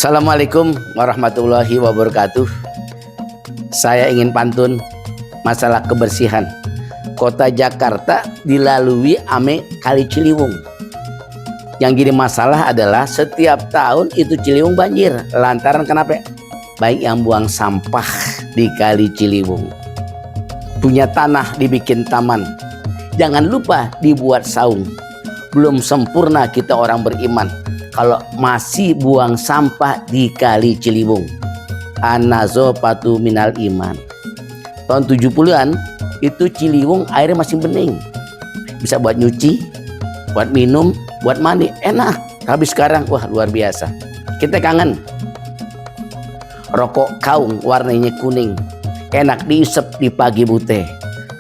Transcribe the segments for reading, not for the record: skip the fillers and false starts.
Assalamualaikum warahmatullahi wabarakatuh. Saya ingin pantun masalah kebersihan. Kota Jakarta dilalui ame Kali Ciliwung. Yang jadi masalah adalah setiap tahun itu Ciliwung banjir. Lantaran kenapa? Baik yang buang sampah di Kali Ciliwung. Punya tanah dibikin taman. Jangan lupa dibuat saung. Belum sempurna kita orang beriman kalau masih buang sampah di Kali Ciliwung. Anazopatu minal iman. Tahun 70-an itu Ciliwung airnya masih bening. Bisa buat nyuci, buat minum, buat mandi, enak. Tapi sekarang wah luar biasa. Kita kangen. Rokok kaung warnanya kuning, enak diisep di pagi bute.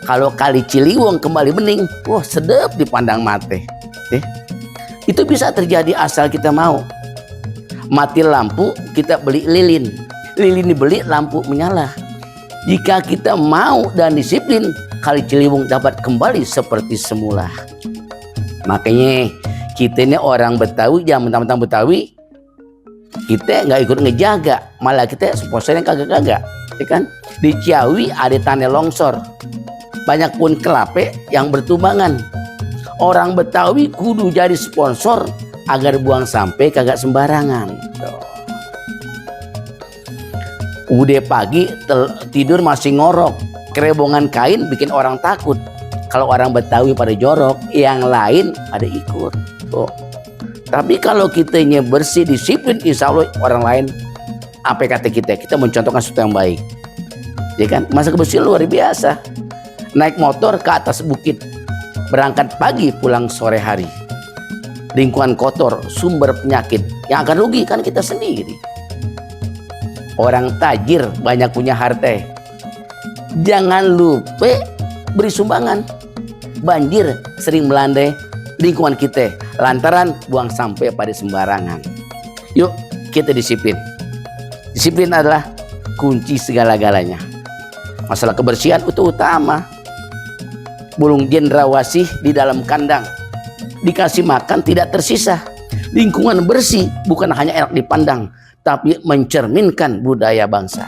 Kalau Kali Ciliwung kembali bening, wah sedap dipandang mate. Itu bisa terjadi asal kita mau. Mati lampu, kita beli lilin. Lilin dibeli, lampu menyala. Jika kita mau dan disiplin, Kali Ciliwung dapat kembali seperti semula. Makanya kita ini orang Betawi, jangan mentang-mentang Betawi kita nggak ikut ngejaga, malah kita sponsornya kagak-kagak, ya kan? Di Ciawi ada tanah longsor, banyak pun kelape yang bertumbangan. Orang Betawi kudu jadi sponsor agar buang sampah kagak sembarangan. Udah pagi tidur masih ngorok, kerebongan kain bikin orang takut. Kalau orang Betawi pada jorok, yang lain pada ikut. Tapi kalau kitanya bersih, disiplin, insya Allah orang lain apa kata kita mencontohkan sesuatu yang baik, ya kan? Masa kebersihan luar biasa. Naik motor ke atas bukit, berangkat pagi pulang sore hari. Lingkungan kotor sumber penyakit, yang akan rugi kan kita sendiri. Orang tajir banyak punya harta, jangan lupa beri sumbangan. Banjir sering melanda lingkungan kita lantaran buang sampah pada sembarangan. Yuk kita disiplin. Disiplin adalah kunci segala-galanya. Masalah kebersihan itu utama. Burung jendrawasih di dalam kandang, dikasih makan tidak tersisa. Lingkungan bersih bukan hanya enak dipandang, tapi mencerminkan budaya bangsa.